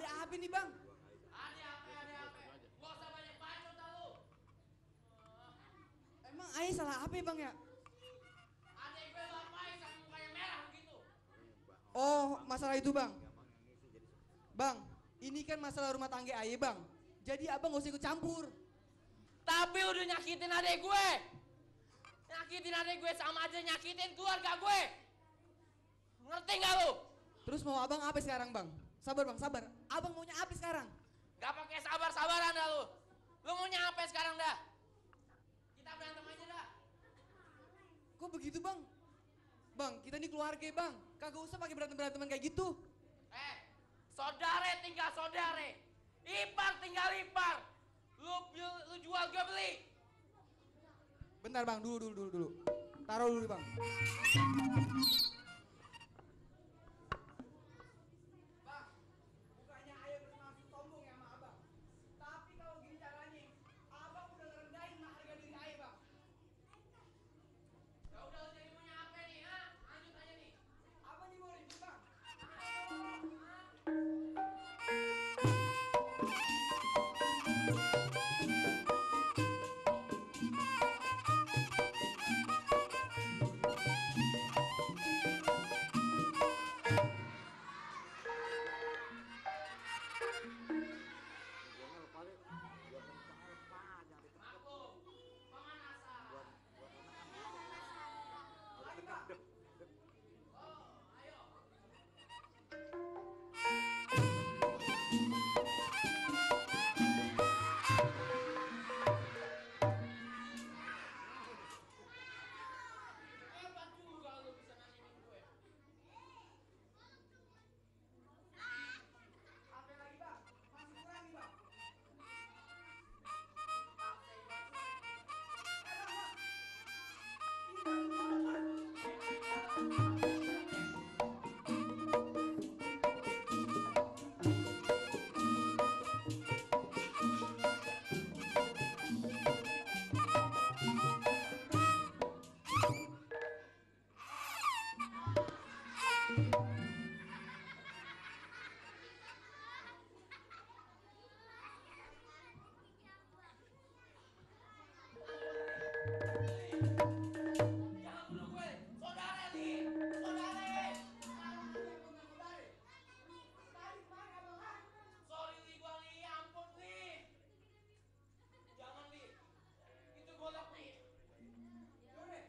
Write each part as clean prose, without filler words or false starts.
Ada apa nih bang? Ada apa? Gak usah banyak bacot dah lu. Emang ayah salah apa ya bang ya? Adek gue bapai sama mukanya merah begitu. Oh masalah itu bang. Bang, ini kan masalah rumah tangga ayah bang. Jadi abang gak usah ikut campur. Tapi udah nyakitin adek gue. Nyakitin adek gue sama aja nyakitin keluarga gue. Ngerti gak lu? Terus mau abang apa sekarang bang? Sabar bang, sabar. Abang maunya apa sekarang? Gak pakai sabar-sabaran dah lu. Lu maunya apa sekarang dah? Kita berantem aja dah. Kok begitu bang? Bang, kita ini keluarga bang. Kagak usah pakai berantem-beranteman kayak gitu. Saudara tinggal saudara. Ipar tinggal ipar. Lu jual gue beli. Bentar bang, dulu. Taruh dulu bang. Bang, bukannya ayah bermaksud sombong ya sama abang. Tapi kalau gini caranya, abang udah ngerendahin harga diri ayah bang. Ya udah lu jadi punya apa nih, ha? Lanjut aja nih. Apa nih mau ribut bang? Maklum, pemanasan. Lagi bang. Oh, ayo. Hebat juga lu bisa nandingin gue. Apa lagi bang? Masih kurang nih bang. Jangan bunuh gue. Saudara nih. Sorry nih gua nih, ampun nih. Jangan nih. Itu golok nih. Ayah,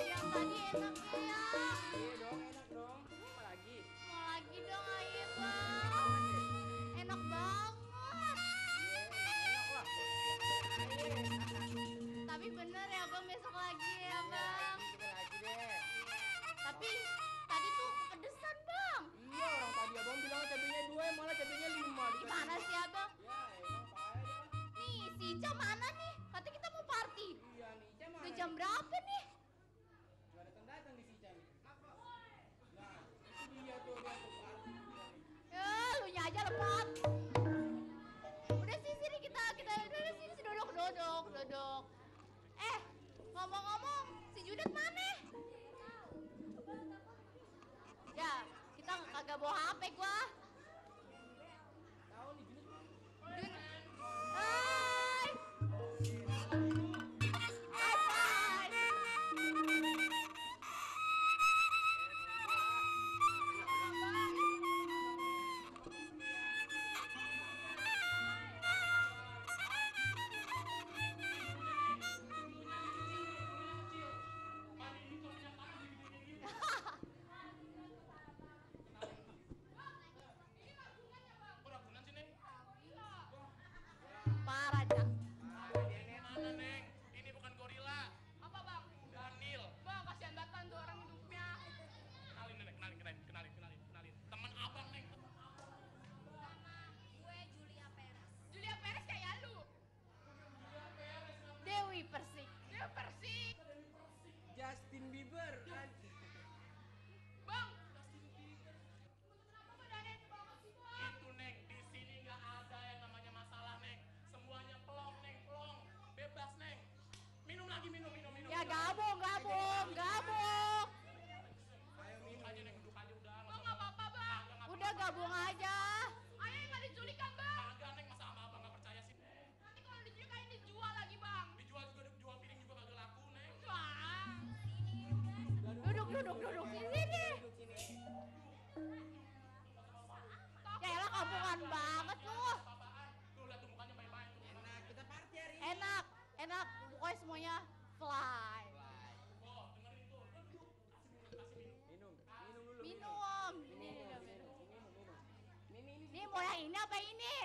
yang tadi enak ya. Iya dong, enak dong. Apa lagi? Mau lagi dong ayah bang. Enak banget. Enak lah. Tapi bener ya bang besok lagi ya bang. Kita lagi deh. Tapi tadi tuh kepedesan bang. Iya, orang tadi abang bilang cabenya 2, malah cabenya 5. Gimana sih abang? Ya, emang parah dah. Nih si Ica mana nih? Katanya kita mau party. Iya nih, Ica mana? Udah jam berapa nih? Gak datang di si Ica nih. Nah, itu dia tuh dia tuh party. Ya lu nya aja lemot. Udah sih sini kita udah sini duduk. Ngomong-ngomong si Judet mana? Ya, kita kagak bawa HP gua. Tahu nih Junit. Hai. Hai. apa ini?